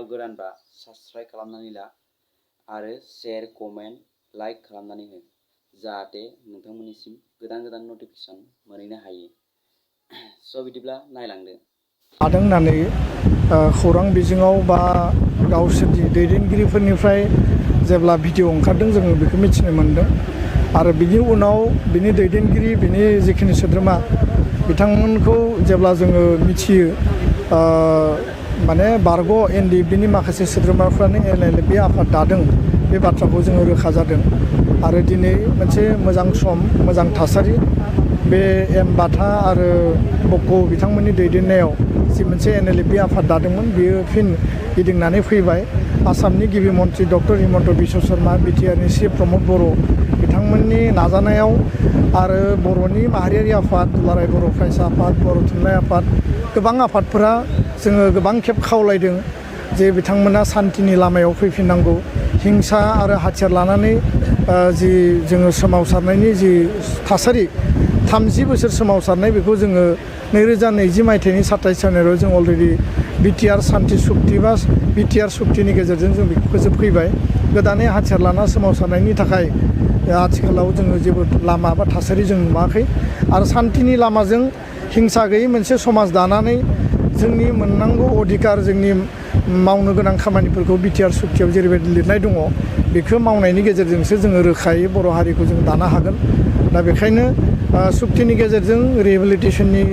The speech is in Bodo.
गोदानबा साबस्क्राइब खालामनानै ला आरो शेयार कमेन्ट लाइक खालामनानै हो जाहाथे नोंथांमोननिसिम गोदान गोदान नटिफिकेशन मोनहैनो हायो। स' बिदिब्ला नायलांदो। लादों होननानै खौरां बिजोङाव बा गावसोरनि दैदेनगिरिफोरनिफ्राय जेब्ला भिडिअ ओंखारदों जोङो बेखौ मिथिनो मोन्दों आरो बिनि उनाव बिनि दैदेनगिरि बिनि जिखिनि सोद्रोमा बिथांमोनखौ जेब्ला जोङो मिथियो माने बारग' एनडिएफबिनि माखासे सोद्रोमाफ्रानो एनएलएफबि आफाद दादों बे बाथ्राखौ जोङो रोखा जादों आरो दिनै मोनसे मोजां सम मोजां थासारि बे एम बाथा आरो बक' बिथांमोननि दैदेननायाव जि मोनसे एनएलएफबि आफाद दादोंमोन बियो फिन गिदिंनानै फैबाय। आसामनि गिबि मन्त्रि डक्टर हिमन्त बिश्व शर्मा, बिटिआरनि चिफ प्रमद बर' बिथांमोननि नाजानायाव आरो बर'नि माहारियारि आफाद दुलाराय बर' फरायसा आफाद, बर' थुनलाइ आफाद, गोबां आफादफोरा जोङो गोबां खेब खावलायदों जे बिथांमोना सान्थिनि लामायाव फैफिननांगौ। हिंसा आरो हाथियार लानानै जि जोङो सोमावसारनायनि जि थासारि 30 बोसोर सोमावसारनाय बेखौ जोङो 2020 मायथाइनि 27 जानुवारियाव जों अलरेडि बिटिआर सान्थि सुक्ति बा बिटिआर सुक्तिनि गेजेरजों जों बेखौ फोजोबफैबाय। गोदानै हाथियार लाना सोमावसारनायनि थाखाय आथिखालाव जोङो जेबो लामा बा थासारि जों नुवाखै आरो सान्थिनि लामाजों हिंसा गैयै मोनसे समाज दानानै जोंनि मोननांगौ अधिकार जोंनि मावनो गोनां खामानिफोरखौ बिटिआर सुक्तियाव जेरैबायदि लिरनाय दङ बेखौ मावनायनि गेजेरजोंसो जोङो रोखायै बर' हारिखौ जों दानो हागोन। दा बेखायनो सुक्तिनि गेजेरजों रिहेबिलिटेसननि